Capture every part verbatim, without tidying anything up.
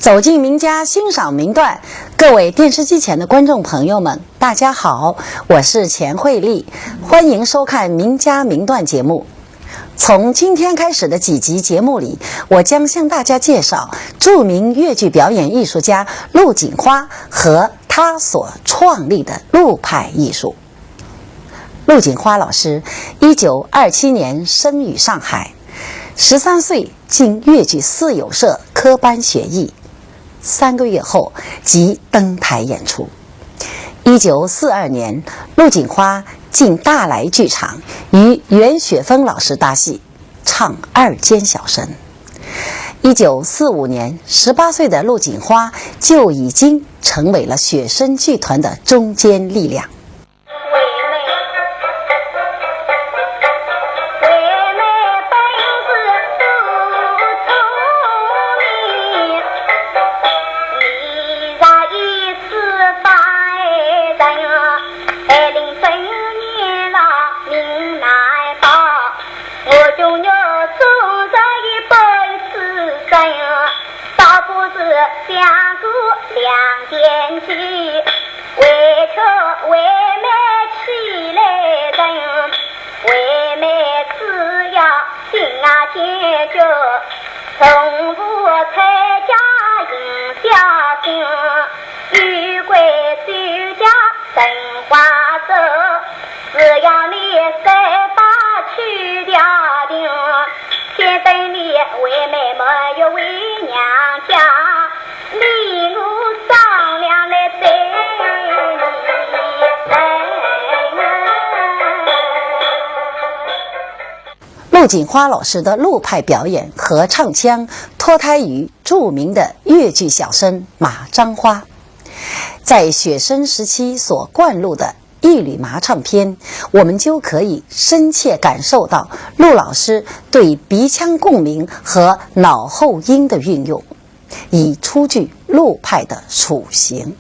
走进名家，欣赏名段。各位电视机前的观众朋友们，大家好，我是钱慧丽，欢迎收看名家名段节目。从今天开始的几集节目里，我将向大家介绍著名越剧表演艺术家陆锦花和她所创立的陆派艺术。陆锦花老师，一九二七年生于上海，十三岁进越剧四友社科班学艺，三个月后即登台演出。一九四二年，陆锦花进大来剧场，与袁雪芬老师搭戏，唱《二间小生》。一九四五年，十八岁的陆锦花就已经成为了雪生剧团的中坚力量。陆锦花老师的陆派表演和唱腔脱胎于著名的越剧小生马章花。在雪生时期所灌录的《一缕麻》唱片，我们就可以深切感受到陆老师对鼻腔共鸣和脑后音的运用，以初具陆派的楚形。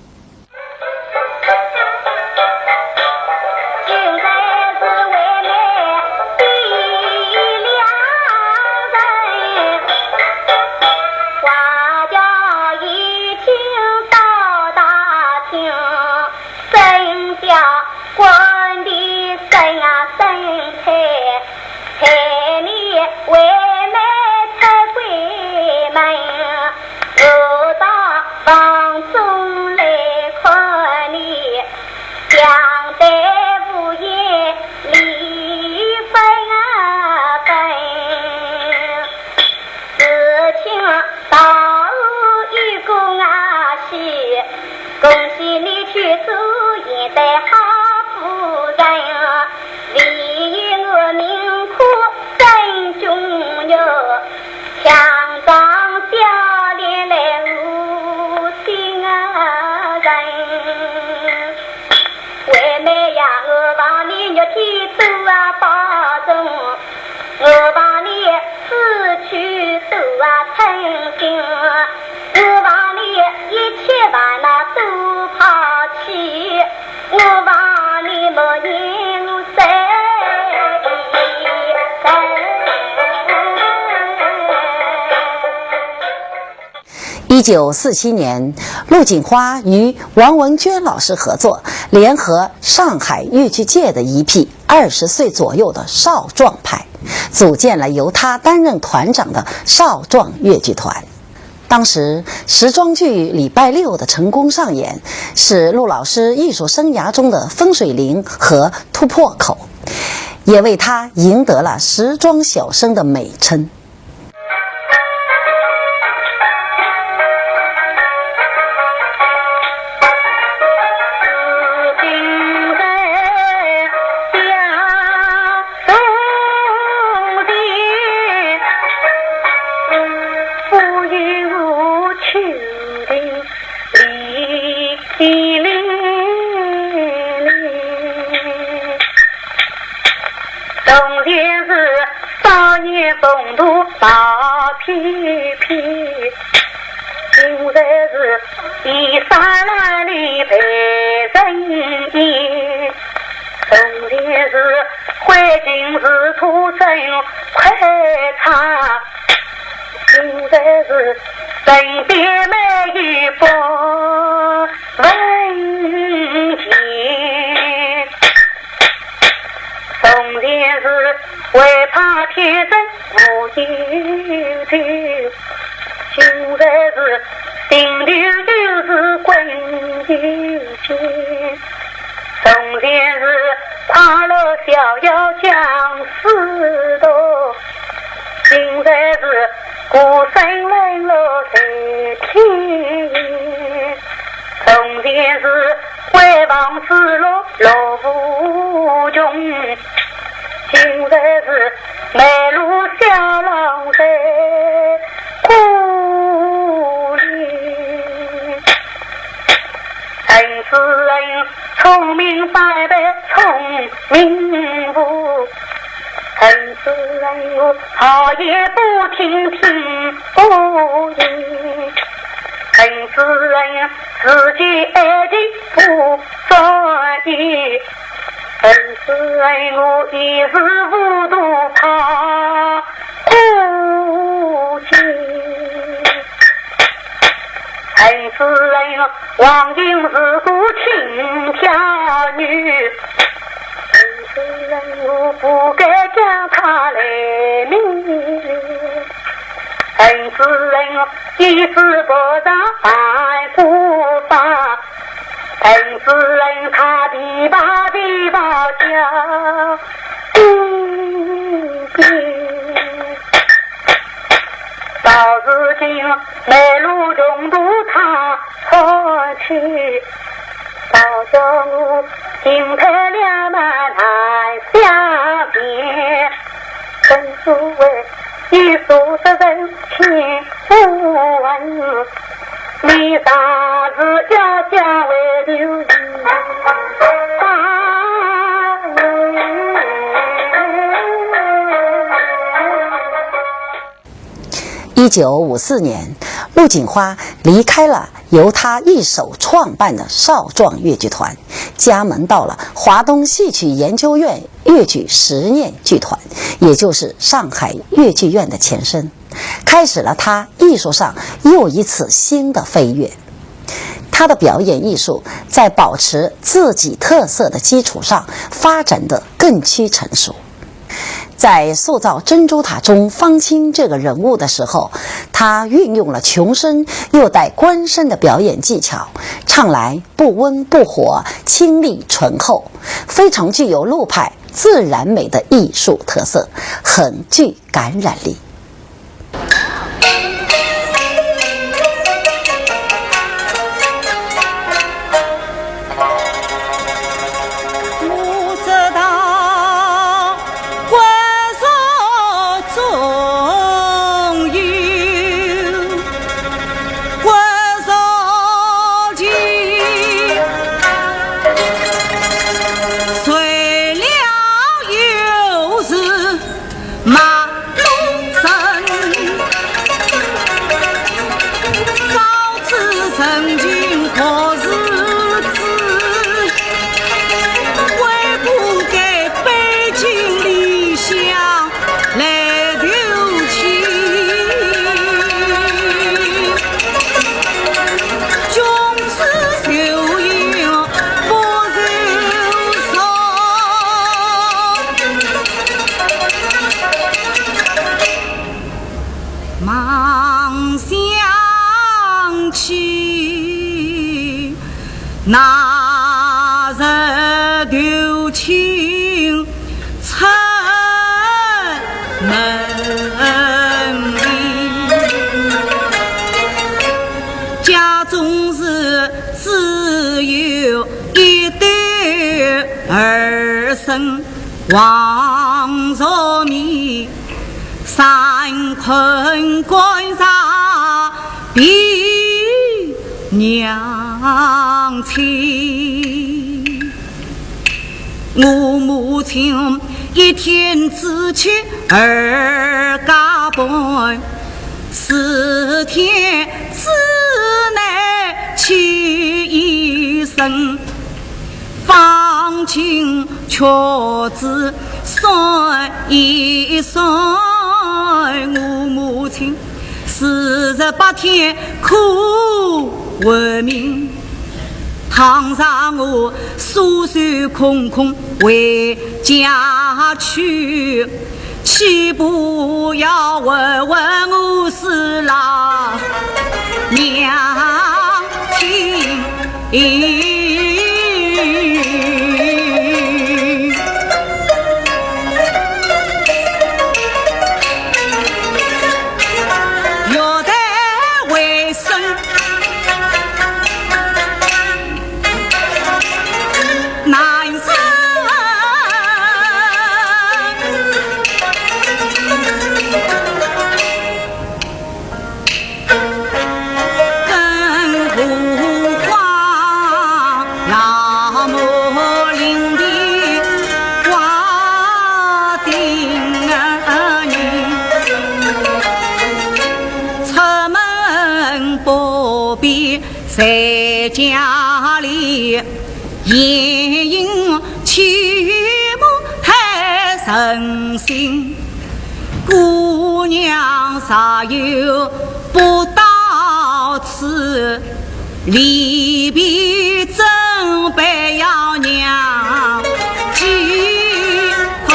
一九四七年，陆锦花与王文娟老师合作，联合上海越剧界的一批二十岁左右的少壮派，组建了由她担任团长的少壮越剧团。当时，时装剧《礼拜六》的成功上演，是陆老师艺术生涯中的分水岭和突破口，也为她赢得了时装小生的美称。也不问天。从前是为怕天生无忧愁，现在是心头就是滚油钱。从前是快乐逍遥将士多，现在是孤身冷落在田野。从前是为望子路路无穷，现在是卖路小郎在苦里。恨是恨聪明反被聪明误，恨是恨我好言不听听不言，恨是恨自己爱情不专一，恨是恨我一时糊涂怕 不见。恨是恨我王英是个轻佻女，恨是恨我不该将她来迷恋，恨是恨我一时不察犯过法， 恨是恨她琵琶琵琶叫不停。到如今卖路穷途她叹气，倒叫我进退两难难下决。正所谓 一说得人情不问，你啥事要讲回头一番。一九五四年，陆锦花离开了由她一手创办的少壮越剧团，加盟到了华东戏曲研究院越剧实验剧团，也就是上海越剧院的前身，开始了她艺术上又一次新的飞跃。她的表演艺术在保持自己特色的基础上发展得更趋成熟。在塑造《珍珠塔》中方卿这个人物的时候，她运用了穷生又带官生的表演技巧，唱来 不温不火，清丽醇厚，非常具有陆派自然美的艺术特色，很具感染力。四十八天可活命，倘若我双手空空回家去，岂不要问问我是老娘亲？ 更何况老母临的瓜顶啊，你出门不必在家里， 闲云起舞太人心，姑娘若有不到此，离别怎辈要娘几分？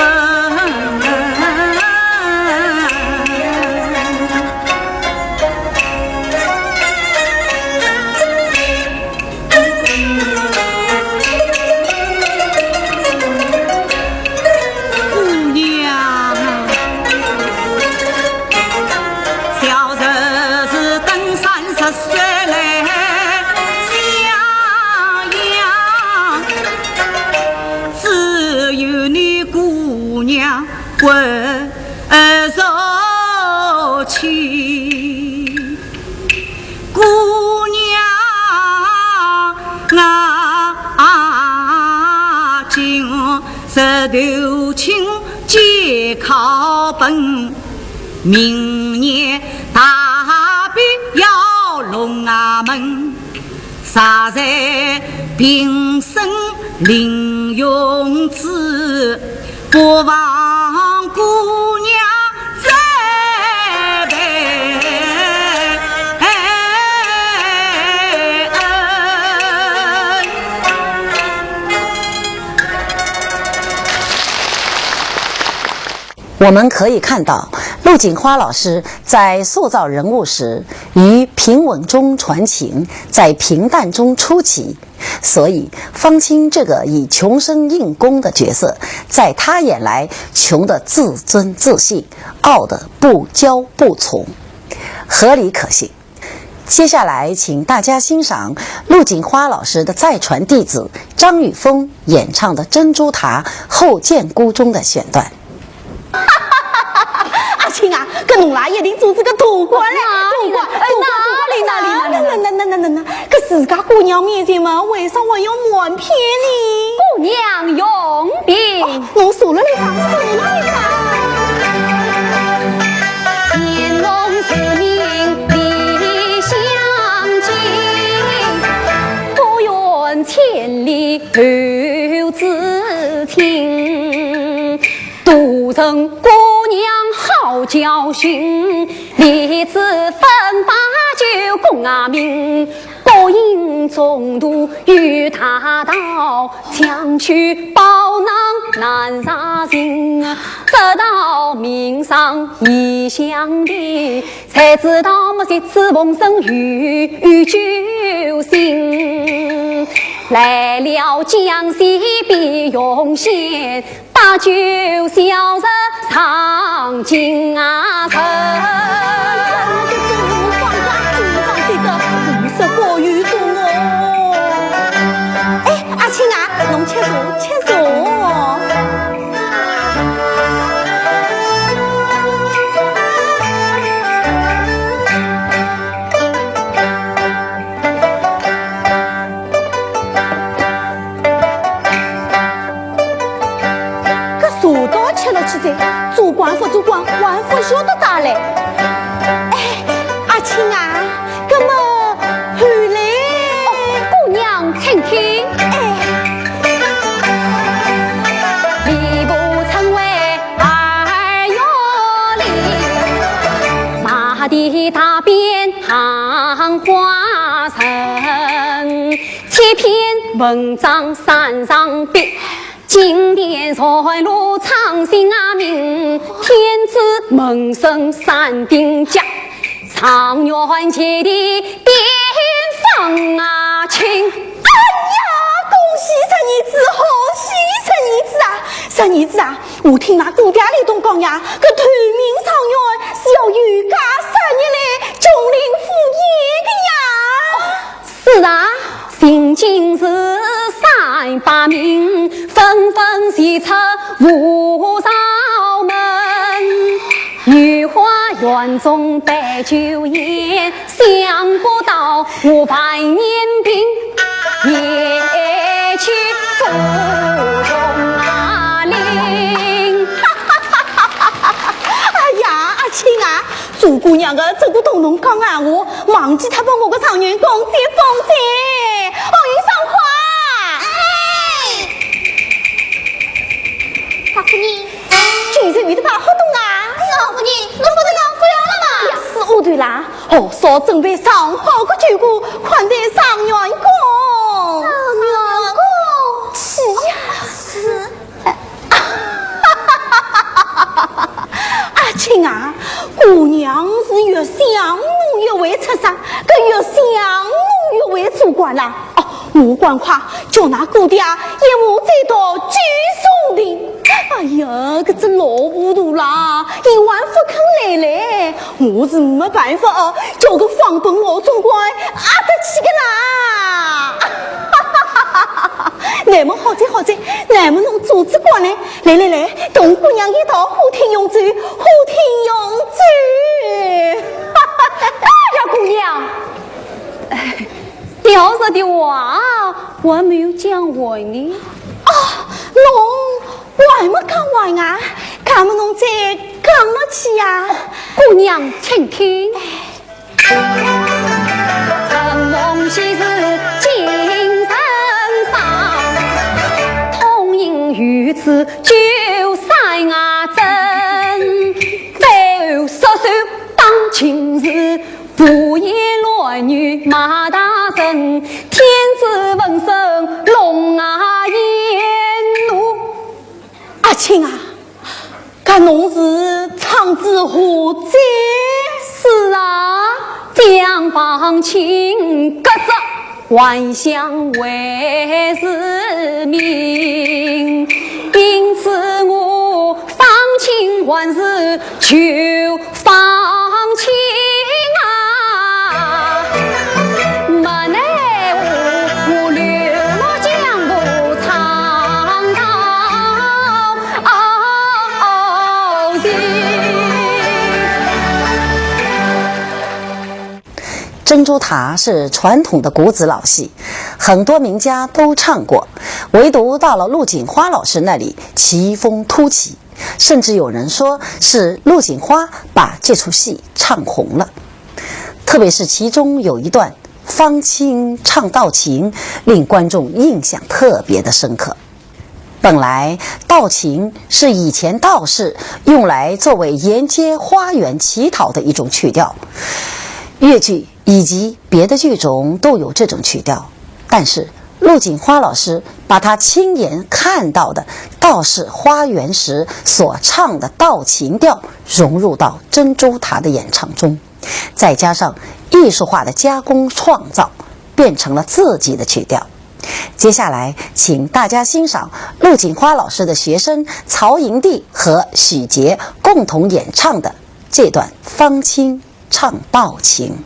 姑娘，小日子等三十岁来相养，只有你姑娘 为儿受气。姑娘啊，今日投亲皆靠本，明年大比要龙啊门。 若在平生临终之，不忘姑娘这辈恩。 我们可以看到，陆锦花老师在塑造人物时，于平稳中传情，在平淡中出奇。所以，方卿这个以穷生硬功的角色，在她眼来，穷得自尊自信，傲得不骄不从，合理可信。 接下来，请大家欣赏陆锦花老师的再传弟子张雨峰演唱的《珍珠塔·后见姑》中的选段。阿卿啊，搿侬拉一定做仔个大官嘞，大官，大官，大官，哪里哪里哪里哪里，那那那那那那，搿自家姑娘面前嘛，为啥还要瞒骗呢？姑娘容禀。 侬坐了里向，坐了里向。乾隆十年里相见，不远千里后知情。都城姑娘好交情，立志分把酒功啊名。 各饮中途与他道，强取宝囊难查情。直到明上异乡地，才知道么这次逢生有救星。来了江西碧云县， 把酒消食上京啊城。这真是我放假经常这个，你是过于多哦。哎，阿卿啊，侬吃茶，吃茶哦。 搿茶道吃落去哉，做官勿做官，还勿晓得搭嘞。哎，阿卿啊，搿么后来？哦，姑娘请听。哎。礼部侍卫二月里，马蹄踏花人，千篇文章山上壁，金殿玉露唱心啊明，天子门生山顶脚，状元及第典方啊亲。哎呀，恭喜侄儿子，贺喜侄儿子啊！侄儿子啊， 我听㑚姑爹里东讲呀，搿头名状元是要有家室业来，琼林赴宴的呀。是啊，寻亲事三百名，纷纷齐出无朝门。御花园中摆酒宴， 想不到我万年病也去赴琼林。哎呀，阿卿啊，做姑娘的，做个东东讲闲话，忘记脱拨我的状元讲接风姐。哦，云上花。哎。大夫人。今日有的把活动啊。老夫人，我不得要不要了嘛。呀，是我对啦。 哦，少准备上好的酒果，款待状元公。状元公？是呀，是。阿卿啊，姑娘是越想侬越会出色，搿越想侬越会做官啦。哦，我赶快叫㑚姑爹一马追到九松亭。哎呀，搿只老糊涂啦，伊还勿肯来嘞。 我是没办法哦，叫个方本我总归啊得去的啦。那么好哉好哉，那么侬做仔官呢？来来来，同姑娘一道花厅用酒，花厅用酒。哎呀，姑娘，哎，小侄的话还没有讲完呢。啊，侬 我还没讲完啊，那么侬再讲下去呀。姑娘请听。承蒙昔日金生赏，痛饮于此酒三啊针。再说首当今时，无言乱语马大人，天子闻声龙啊言怒。 阿卿啊，搿侬是唱仔何哉？是啊，将方卿革职，还乡为市民，因此我方卿还是求 方卿啊，没奈何，我流落江湖唱道情。《珍珠塔》是传统的古子老戏，很多名家都唱过，唯独到了陆锦花老师那里，奇峰突起。 甚至有人说是陆锦花把这出戏唱红了。特别是其中有一段方卿唱道情，令观众印象特别的深刻。本来道情是以前道士用来作为沿街花园乞讨的一种曲调，越剧以及别的剧种都有这种曲调，但是陆锦花老师把她亲眼看到的道士花园时所唱的道情调融入到《珍珠塔》的演唱中，再加上艺术化的加工创造，变成了自己的曲调。接下来，请大家欣赏陆锦花老师的学生曹银娣和许杰共同演唱的这段方卿 唱道情。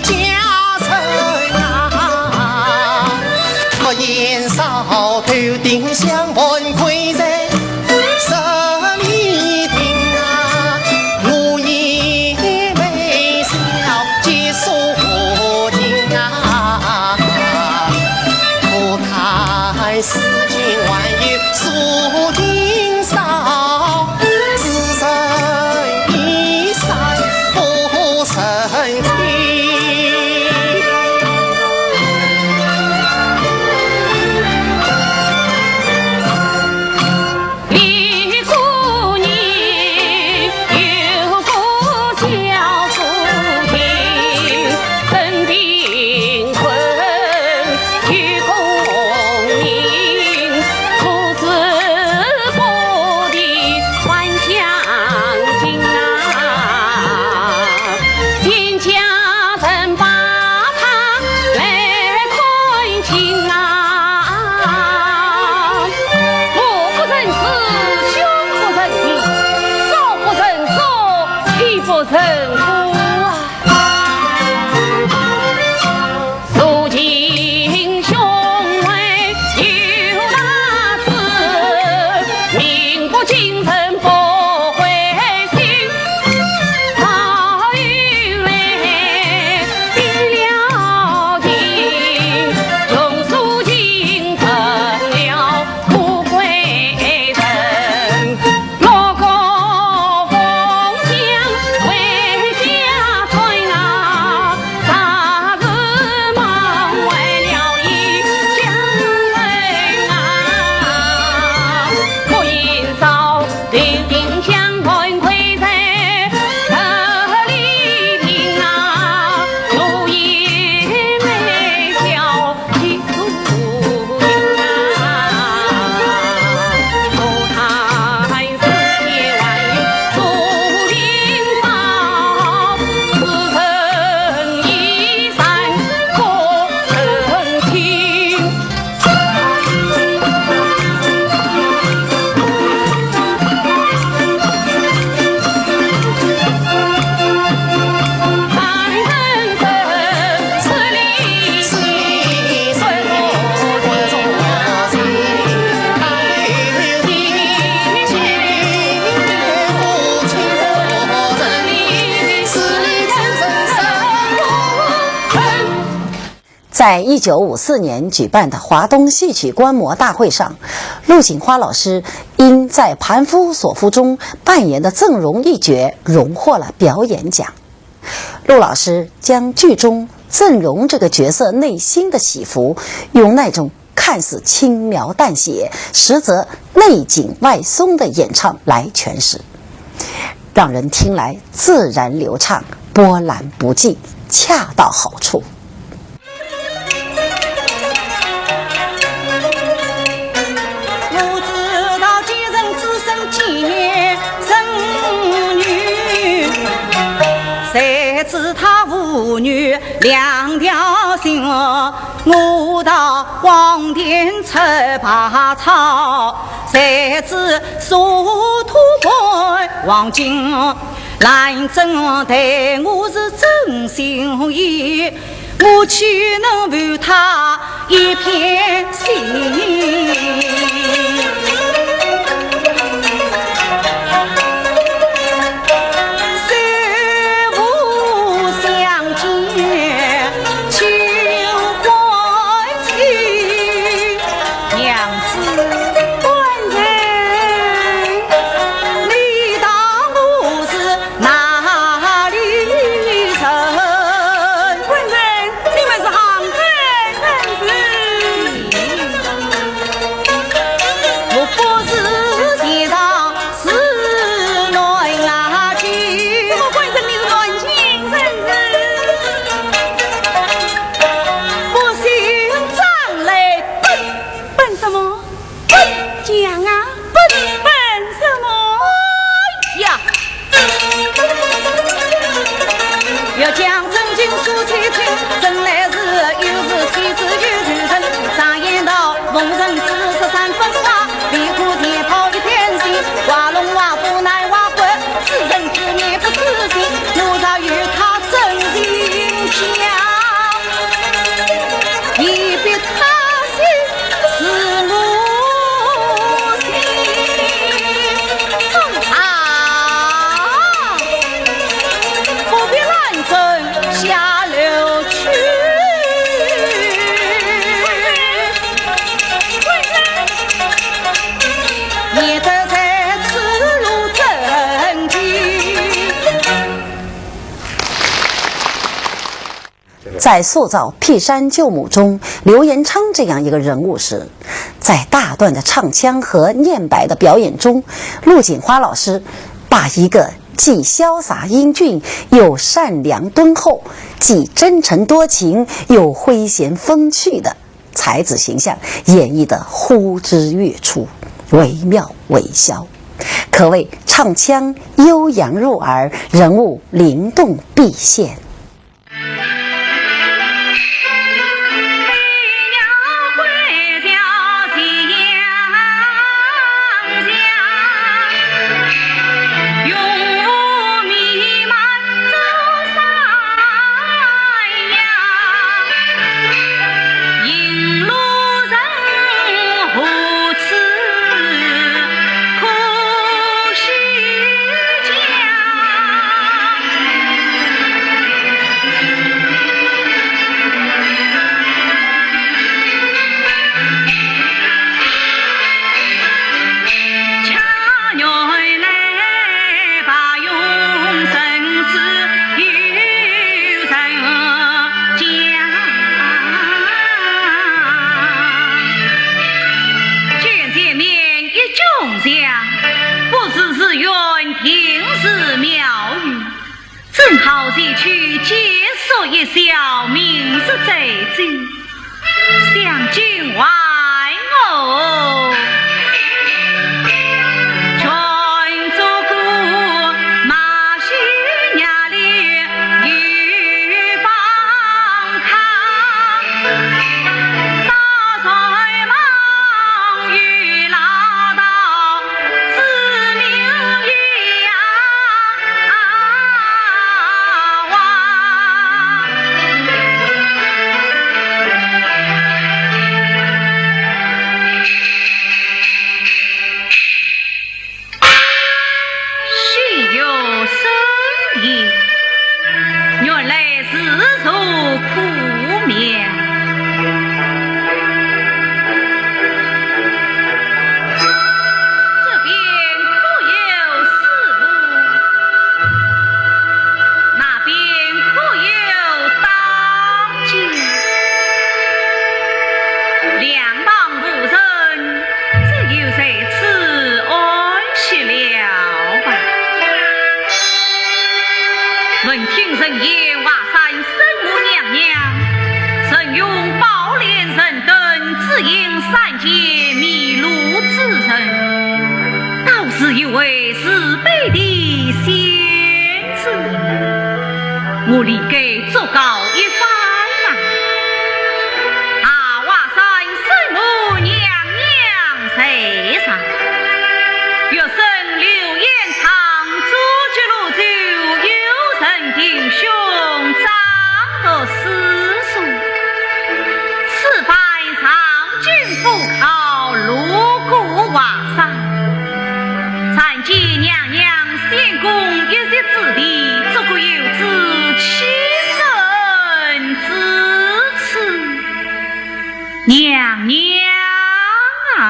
家人啊，我年少头顶香盘跪在十里亭啊，我也没笑结束情啊，可叹世间还有数情少。 只剩一生不成亲。一个人有个小夫妻，真贫困 有功名，不知不地还乡情啊，全家人把他来看清啊。我不认字，兄不认名，嫂不认祖，妻不认夫啊。 如今兄妹有大志，命不惊人不灰心。到头来定了情，用书情成了富贵人。 六个凤将回家转啊，啥事忙坏了一家人啊。我年少头顶香盘跪在十里亭啊，我也没笑 在一九五四年举办的华东戏曲观摩大会上，陆锦花老师因在《盘夫索夫》中扮演的赠荣一角荣获了表演奖。陆老师将剧中赠荣这个角色内心的起伏，用那种看似轻描淡写，实则内紧外松的演唱来诠释，让人听来自然流畅，波澜不惊，恰到好处。 我知道奸臣子孙奸臣女，谁知他父女两条心。我到黄田吃百草，谁知沙土搬黄金。兰贞待我是真心意， 我岂能负他一片心？虽无相见，旧欢情。 娘子。官人。你道我是哪里人？官人，你们是杭州人士。我不是钱塘，是南京。怎么官人你是南京人士？不信张来奔。 奔什么？奔！讲啊，奔！奔什么？呀！欲将真情诉且听，真来是又是妻子又是人。常言道，逢人只说三分话，离苦前跑一片心，话弄话不耐话不，知人知面不知心，我早与他真心。在塑造《劈山救母》中刘延昌这样一个人物时，在大段的唱腔和念白的表演中，陆锦花老师把一个既潇洒英俊，又善良敦厚，既真诚多情，又诙谐风趣的才子形象演绎得呼之欲出，惟妙惟肖，可谓唱腔悠扬入耳，人物灵动毕现。见前面一炯炈，不知是园亭是庙宇，正好前去借宿一宵，明日再走。 想今还我全做个马戏娘里有方康，到船望与老道子民一样啊。 心有深意，原来是座苦庙。这边可有师父？ 那边可有道家？两旁无人，只有在此安歇了吧。闻听人言，华山圣母娘娘曾用宝莲神灯指引三界迷路之人，倒是一位慈悲的仙 子，我理该祝告一番啊！大华山圣母娘娘在上，学生刘延昌，祖籍泸州，有承弟兄，长读私塾。此番上京赴考，路过华山， 参见娘娘仙宫一席之地，足可有知其人之处。娘娘啊！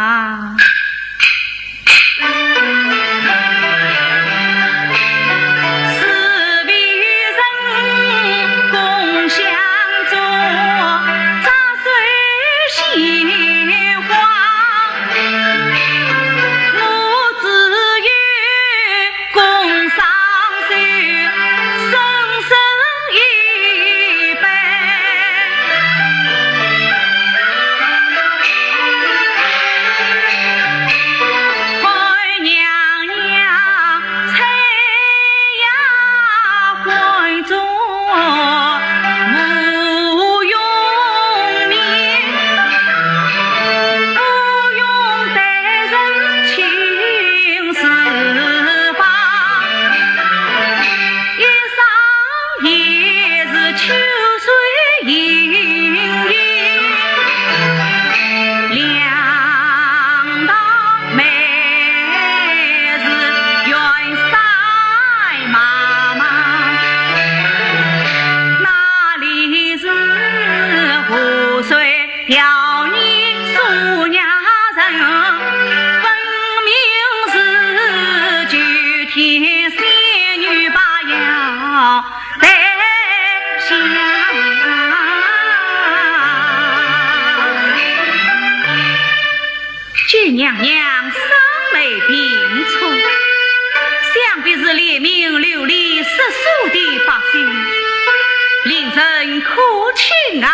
人可亲啊，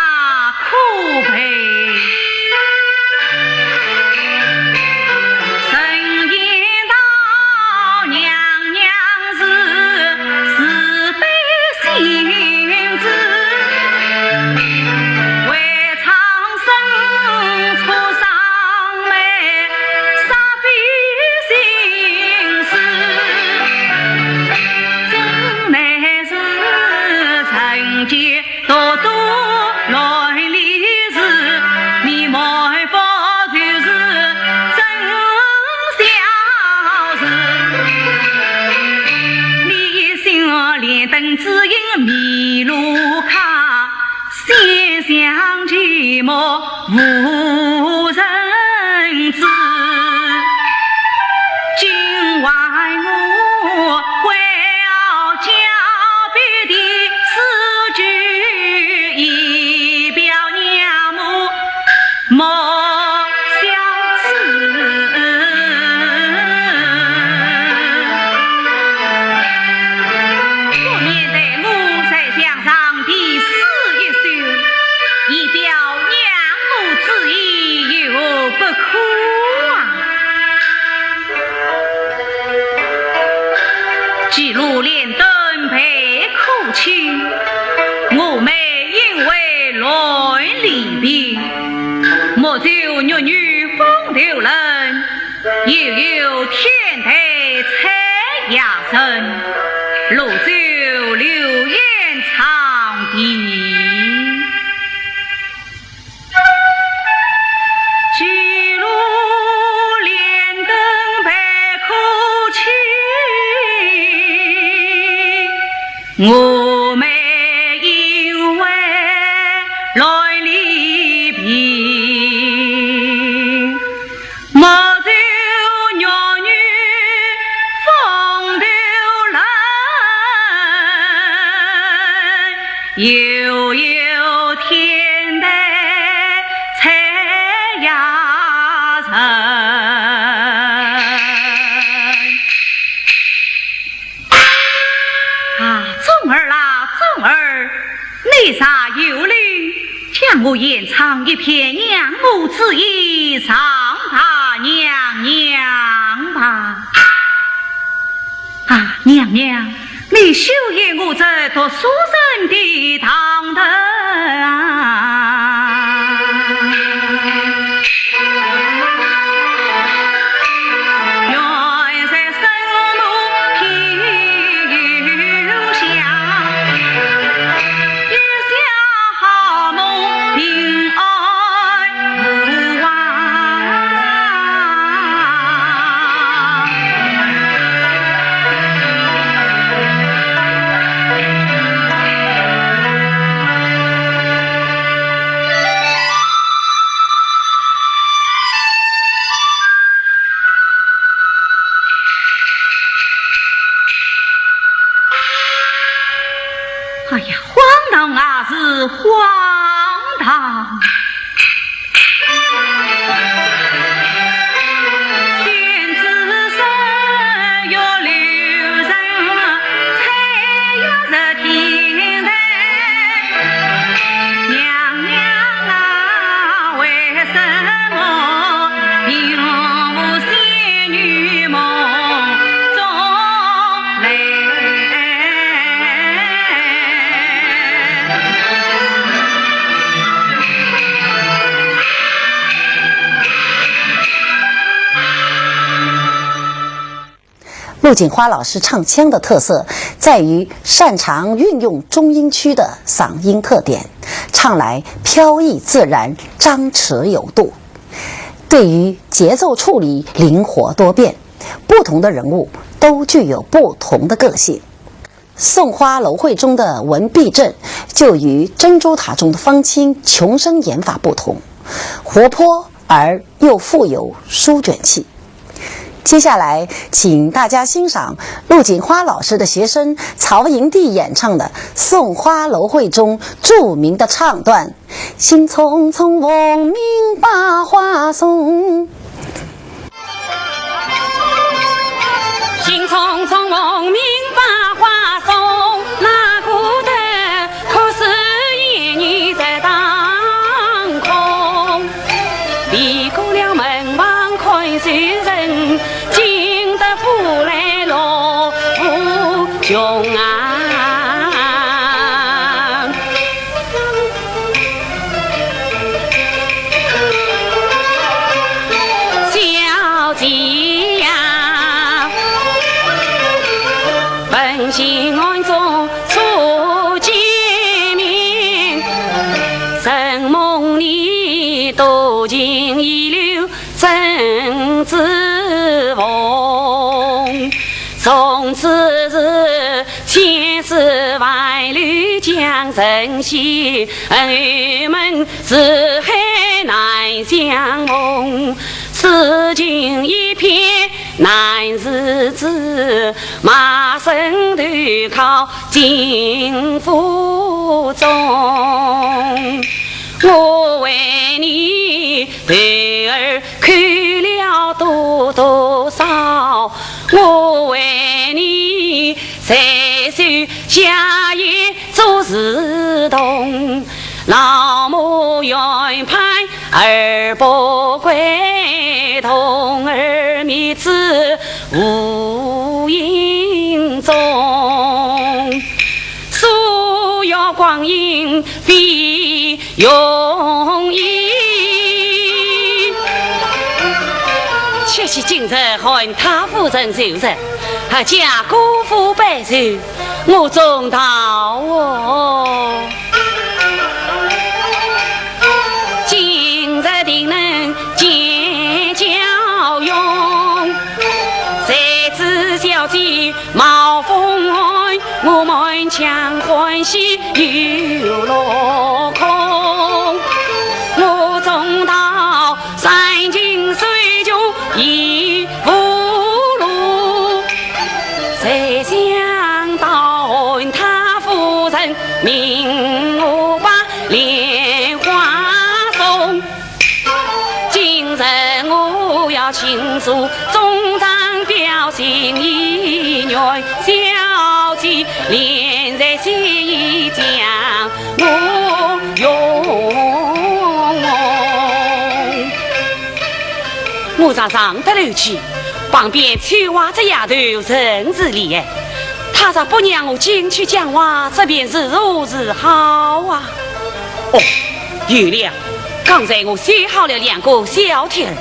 可悲。人言道娘娘是慈悲心慈，为苍生出双眉，煞费心思。真乃是人间 独独乱离事，你莫不就是真孝事。你心连灯只影迷路客，先想其末无人知。今晚我为 交臂的诗句，以表娘母莫相辞。不免待我在墙上题诗一首，以表娘母之意，有何不可啊？ 既如连灯被苦侵，蛾眉因为乱离别。莫愁玉女风头冷，又有天台采霞人，绿洲流烟长亭。 既如连灯被苦侵，蛾眉因为乱离别。 莫愁玉女风头冷，又有天台采霞人。啊，忠儿啊，忠儿，你若有灵， 将我吟唱一篇娘母之意，上达娘娘吧。啊，娘娘，你休厌我这读书人的堂堂啊。远在 哎呀，荒唐啊，是荒唐！陆锦花老师唱腔的特色在于擅长运用中音区的嗓音特点，唱来飘逸自然，张弛有度。对于节奏处理灵活多变，不同的人物都具有不同的个性。《送花楼会中》的文必正就与《珍珠塔》中的方卿穷声演法不同，活泼而又富有书卷气。接下来，请大家欣赏陆锦花老师的学生曹营娣演唱的《送花楼会》中著名的唱段：“兴冲冲凤鸣百花送。”多情一流曾子凤，从此是千丝万缕将成线，恩怨是海难相逢，此情一片难自制，卖身投靠 金府中。我为你头儿磕了多多少，我为你在水下也做事童。老母怨盼儿不归，童儿觅子无影踪。 岁月光阴飞云烟。且喜今日汉太夫人就任，阖家歌舞备酒，我中道哦。今日定能见娇容，谁知小姐 貌风寒，我满腔欢喜又落空。我中道山穷水穷已无路，谁想到汉太夫人命我把莲花送。 今日我要请示中郎表心意，愿小姐怜在心上，我用。我常常得楼去，旁边翠花这丫头甚是怜爱，她若不让我进去讲话，这便如何是好啊？哦， 有了，刚才我写好了两个小帖儿，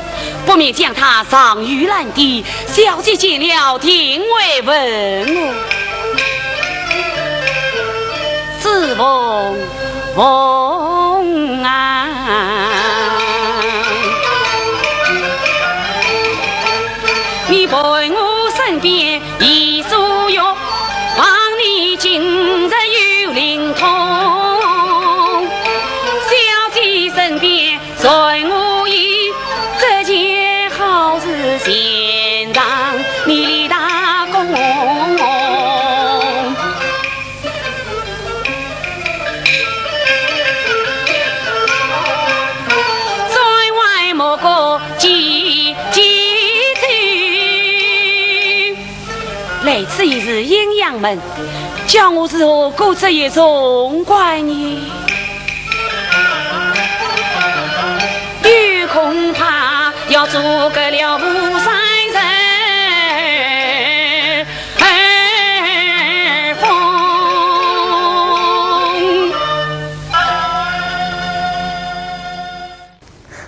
不免将它藏于篮底，小姐见了定会问我。子凤凤啊，你陪我身边 一座月，望你今日有灵通。小姐身边传我言，这件好事，先让你立大功。 转弯莫过几几次。来此已是阴阳门，叫我如何过这一重关呢？又恐怕要阻隔了武山人。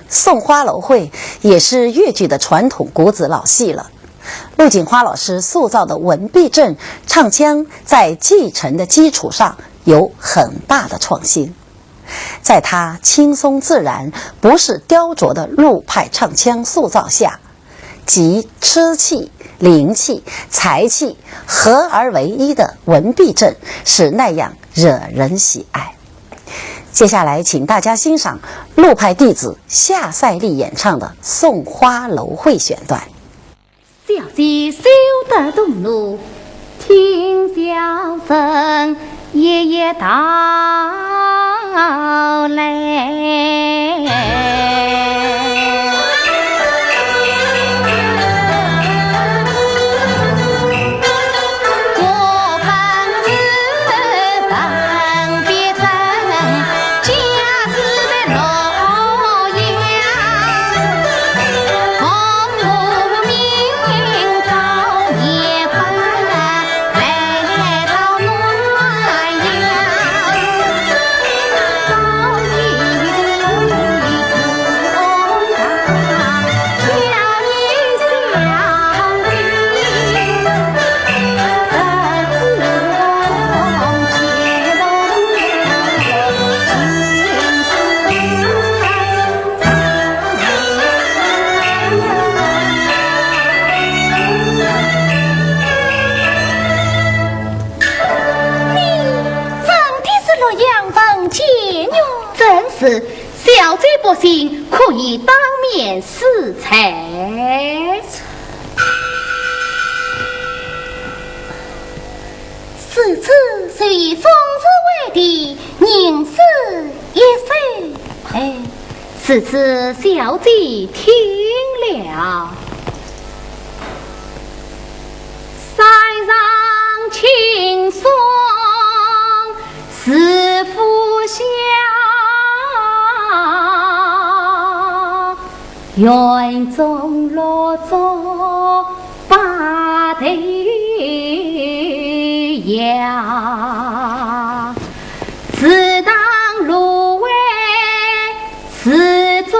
送花楼会也是越剧的传统骨子老戏了。陆锦花老师塑造的文必正唱腔，在继承的基础上有很大的创新。在她轻松自然、不失雕琢的陆派唱腔塑造下， 集痴气、灵气、才气合而为一的文必正是那样惹人喜爱。接下来，请大家欣赏陆派弟子夏赛丽演唱的《送花楼会》选段。小姐休得动怒，听小生一一道来。见哟。正是，小姐不信，可以当面试才。如此，随风入怀的，吟诗一首。哎，如此，小姐听了。 山上青松似副晓，院中绿竹白头摇。池塘芦苇 似昨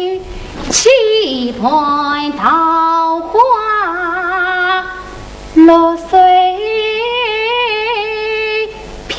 夜，溪畔桃花落水飘。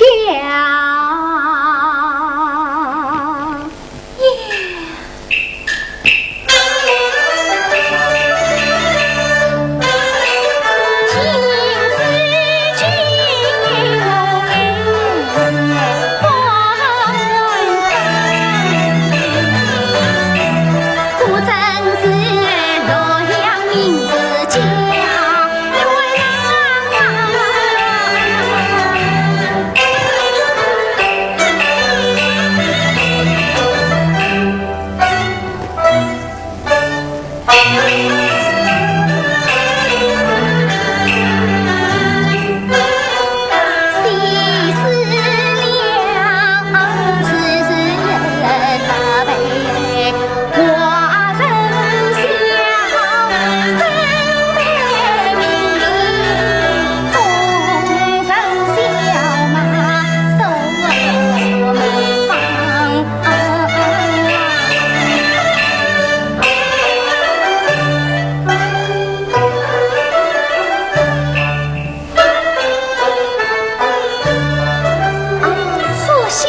苏醒，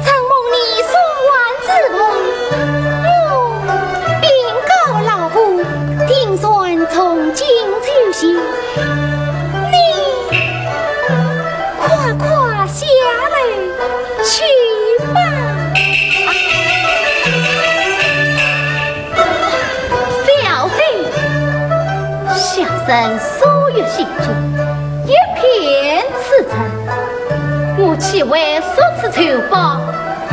承蒙你送还之恩，我禀告老父，定然从今就谢。你 快快下楼去吧。小姐，小生所有心中，一片赤诚，我岂会说出丑话？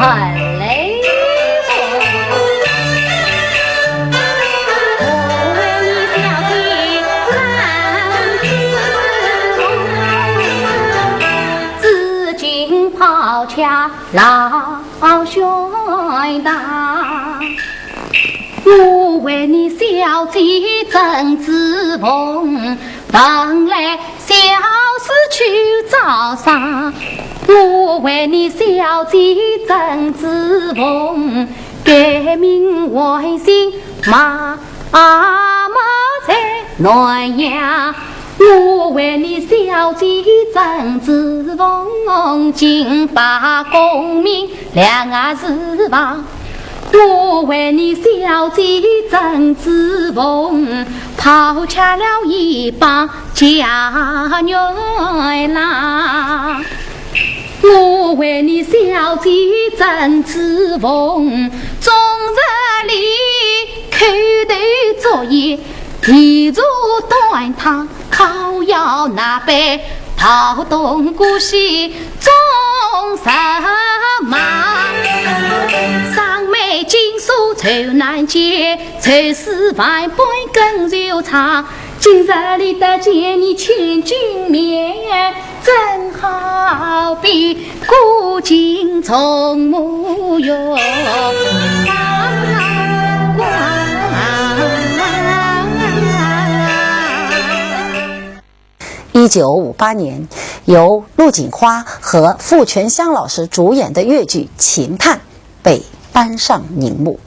一九五八年，由陆锦花和傅泉香老师主演的越剧《秦汉》被搬上银幕。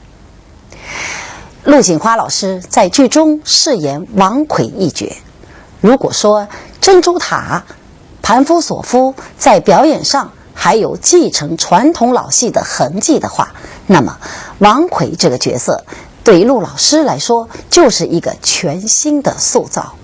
陆锦花老师在剧中饰演王魁一角。如果说《珍珠塔》、《盘夫索夫》在表演上还有继承传统老戏的痕迹的话，那么王魁这个角色对陆老师来说就是一个全新的塑造。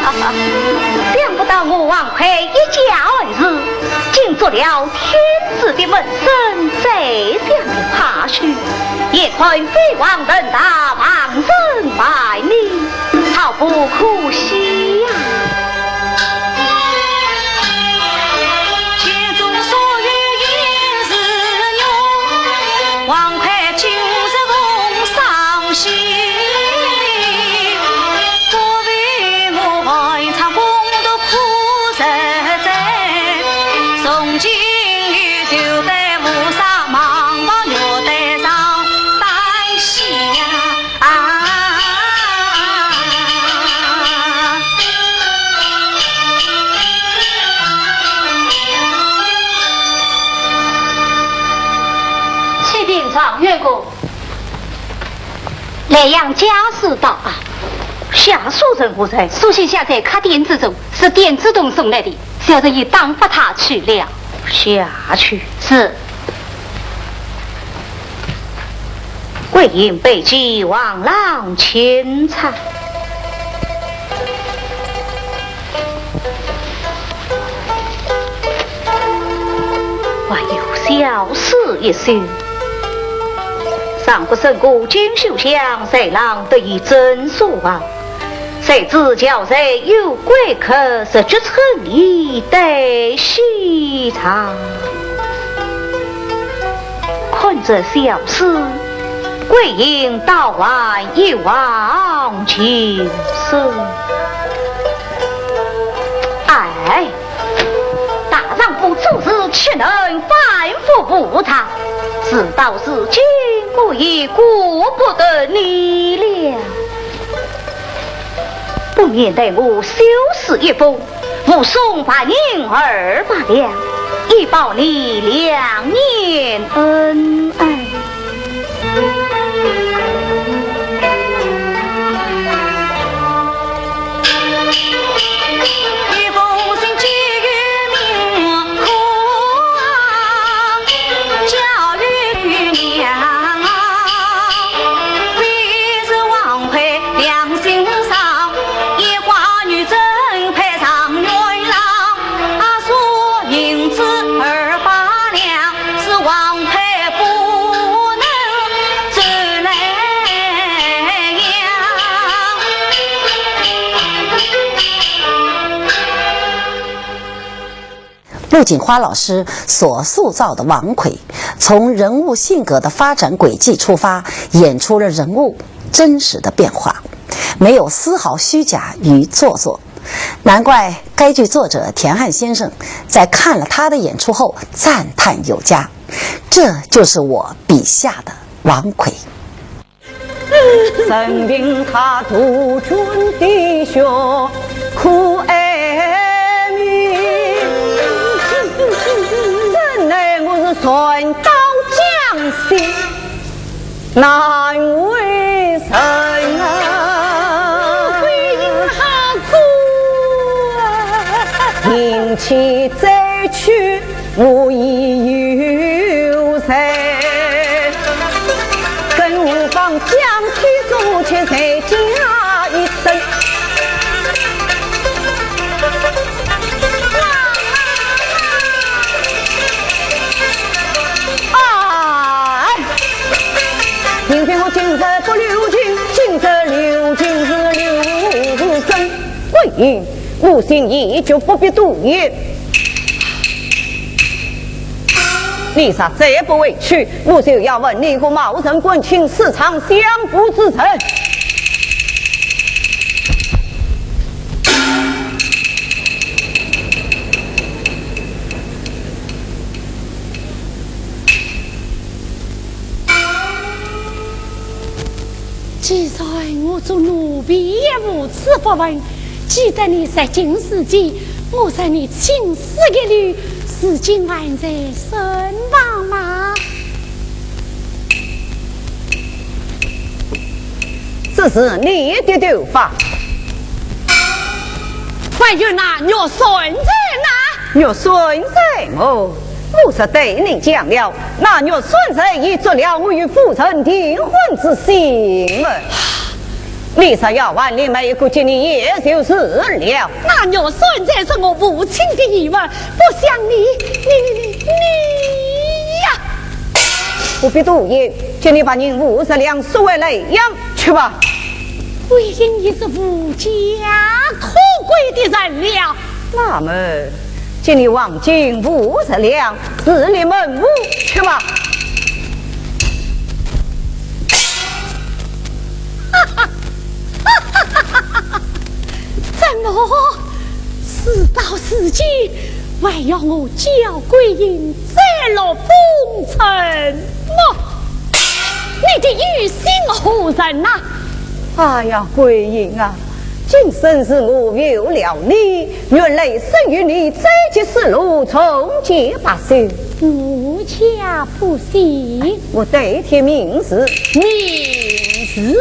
想不到我王魁一介儿子，竟做了天子的门生，宰相的下属，也看飞黄腾达，傍身卖女，好不可惜呀！启禀状元公。 莱阳家书到啊。下书人何人？书信下在客店之中，是店子东送来的，小人已打发他去了。下去。是。桂英备奏，王郎请参。 还有小诗一首。上国圣姑金秀香，在郎得以真所望，谁知巧才有贵客，日久春意待西长。看这小诗，桂英倒还一往情深。哎， 大丈夫做事岂能反复无常？事到如今，我也顾不得你了。不免待我修书一封，附送白银二百两，以报你两年恩爱。 陆锦花老师所塑造的王魁，从人物性格的发展轨迹出发，演出了人物真实的变化，没有丝毫虚假与做作。难怪该剧作者田汉先生在看了他的演出后赞叹有加：“这就是我笔下的王魁。” 哎，明天我今日不留情，今日留情是留情。桂英，母亲已决，不必多言。 你若再不回去，我就要问你个冒认官亲，私藏相府之人。既然我做奴婢也无此不问， 既得你入京时节，我受你青丝一缕，如今还在身旁吗？这是你的头发。还有那玉扇在哪？玉扇在我。 我是对你讲了，那玉扇在已做了我与夫人订婚之信么？你若要还你妹个给你也就是了。那玉扇才是我父亲的遗物，不想你，你，你，你，你呀！不必多言，给你把银五十两收回来养去吧。桂英已是无家可归的人了。那么，给你黄金五十两，自立门户去吧。怎么，事到如今，还要我焦桂英再落风尘么？你的忧心何人呐？哎呀，桂英啊，今生是我负了你，原来生与你再结丝路，重结白首。我家不信。我对天盟誓。盟誓？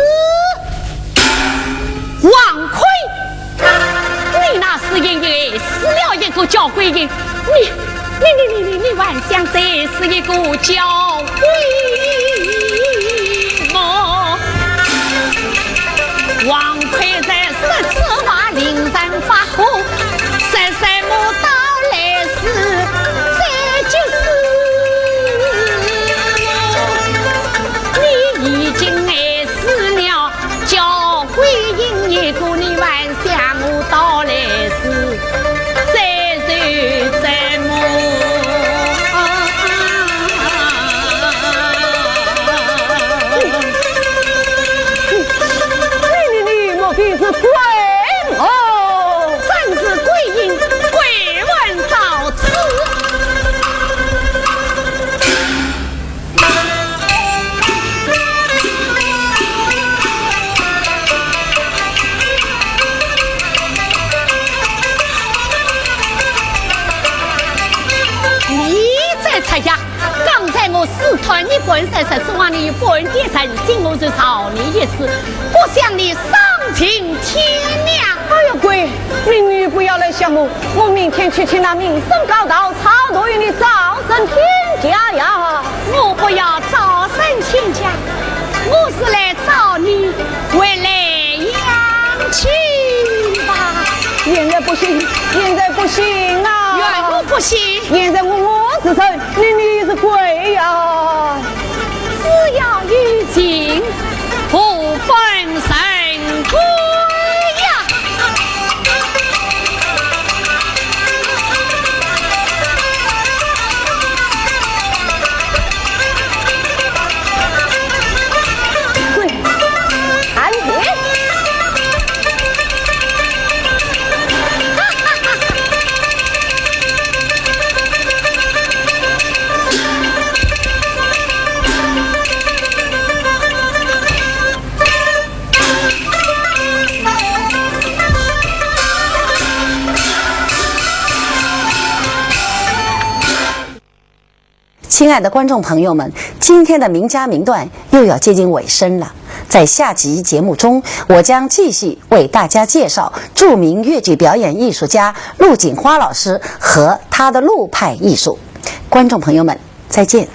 王魁，你那时也死了一个焦桂英，你，你，你，你，你，你还想再死一个焦桂英么？王魁在说此话，令人发火，说什么到来世再结丝，你已经爱死了。 焦桂英一个，你还想我到来世再受折磨？你，你，你，莫非是鬼哦？正是桂英，鬼魂到此。 你再插呀！刚才我试探你半日，实指望你半点诚心，我就饶你一死，不想你丧尽天良。哎呀，鬼，你，你不要来吓我，我明天去请那名僧高道，超度与你早生天家呀。 我不要早生天家，我是来找你回莱阳去吧。现在不行，现在不行啊！怨我不行。现在我，我是神，你，你是鬼呀！只要有情，不分神鬼呀！ 滚！安平。亲爱的观众朋友们，今天的名家名段又要接近尾声了。在下集节目中，我将继续为大家介绍著名越剧表演艺术家陆锦花老师和她的陆派艺术。观众朋友们，再见。